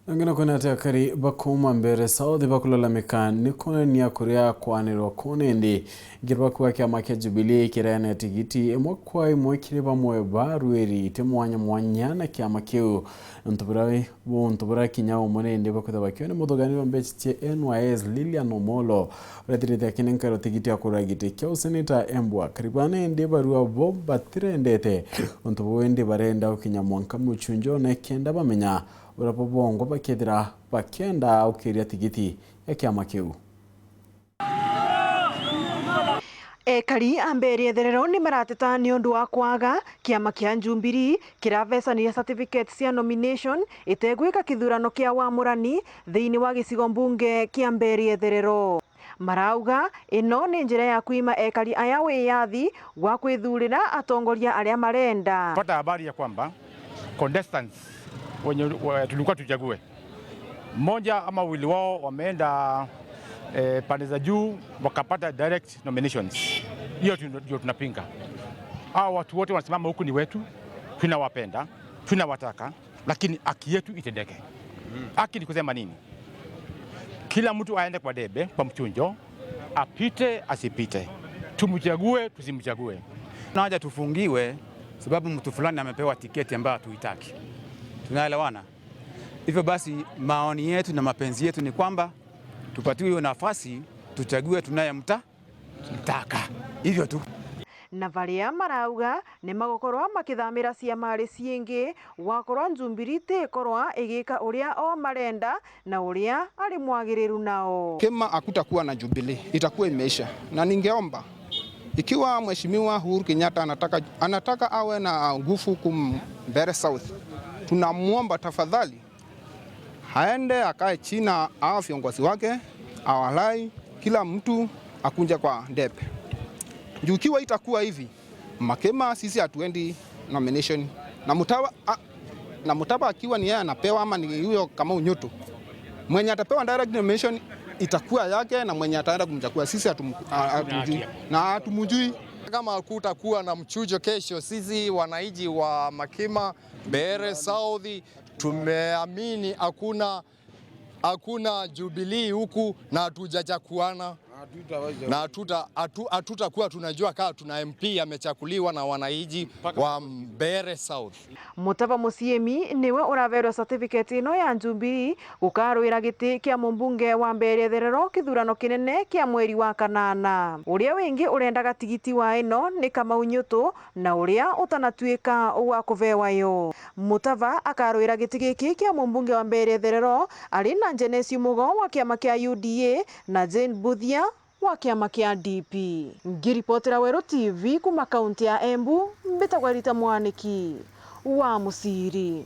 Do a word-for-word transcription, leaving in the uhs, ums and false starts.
Angina kwina ati akari bakuuma Mbeere South bakulalamika ni kunenia kuria kwanirwa kuu nindi. Kirwa kuuga kiama kia Jubilee kireene tigiti imwe kwa imwe kiri bamwe ba arwiri iti mwanya mwanya na kiama kiu. Untu buria, untu buria kinya umwe nindi bakwithirwa bakiona ni muthugani wa mbeca cia N Y S Lilian Omolo, uria ethirite akinenkerwa tigiti ya kurwira giti kia useneta Embu. Akari baa nindi barua bo batirendete untu buu, indi barenda gukinya mwanka muchunjone kenda bamenya uria bo bongwa bakethira bakienda ukiria tigiti ya kiama kiu. Ekari a Mbeere Etherero ni marateta ni undu wa kwaga kiama kia Jubilee kirabecaniria certificate cia nomination itegwika kithurano kia wamurani thiini wa gicigo mbunge kia Mbeere Etherero. Marauga ino ni njira ya kwima ekari aya wiyathi gwa kwithurira atongoria aria marenda. Pata habari ya kwamba contestants wenye, wa-, tulikuwa tuchague, mmoja ama wawili wao wameenda, eh, pande za juu, wakapata direct nominations. Hiyo tu-, ndio tunapinga. Hao watu wote wanasimama huku ni wetu, tunawapenda, tunawataka, lakini haki yetu itendeke. Haki ni kusema nini? Kila mtu aende kwa debe, kwa mchunjo, apite, asipite. Tumchague, tusimchague. Haja tufungiwe sababu mtu fulani amepewa tiketi ambayo hatuitaki. Tunaelewana? Hivyo basi, maoni yetu na mapenzi yetu ni kwamba tupatiwe hiyo nafasi, tuchague tunayemta-, mtaka. Hivyo tu. Na baria marauga ni magukorwa makithamira ciama ri ciingi, gwakorwa Jubilee ti ikorwa igika uria o marenda na uria ari mwagiriru nao. Kama hakutakuwa na Jubilee, itakuwa imeisha. Na ningeomba, ikiwa Mheshimiwa Uhuru Kenyatta anataka, anataka awe na nguvu kum Mbeere South, tunamwomba tafadhali, aende akae chini na hao viongozi wake, awalai, kila mtu akunje kwa debe. Juu ikiwa itakuwa hivi, Makema sisi hatuendi nomination. Na Mutava, a, na Mutava akiwa ni yeye anapewa ama ni huyo Kamau Nyutu, mwenye atapewa direct nomination itakuwa yake, na mwenye ataenda kumchagua sisi hatum-, a, hatumjui. Na hatumjui. Kama hakutakuwa na mchujo kesho, sisi wananchi wa Makima, Mbeere South, tumeamini hakuna, hakuna Jubilee huku na hatujachakuana. Na hatuta-, hatu-, hatutakuwa tunajua kama tuna M P amechakuliwa na wananchi wa Mbeere South. Mutava Muciimi niwe uraberwa certificate ino ya Jubilee gukarwira giti kia mumbunge wa Mbeere Etherero kithurano kinene kia mweri wa kanana. Uria wingi urendaga tigiti wa ino ni Kamau Nyutu, na uria utanatuika wa kubewa yo. Mutava akarwira giti giki kia mumbunge wa Mbeere Etherero ari na Genesis Mugo wa kiama kia U D A na Jane Buthia wa kiama kia D P. Ngiripotera Weru T V kuma kaunti ya Embu, mbitagwa Rita Mwaniki wa Muciri.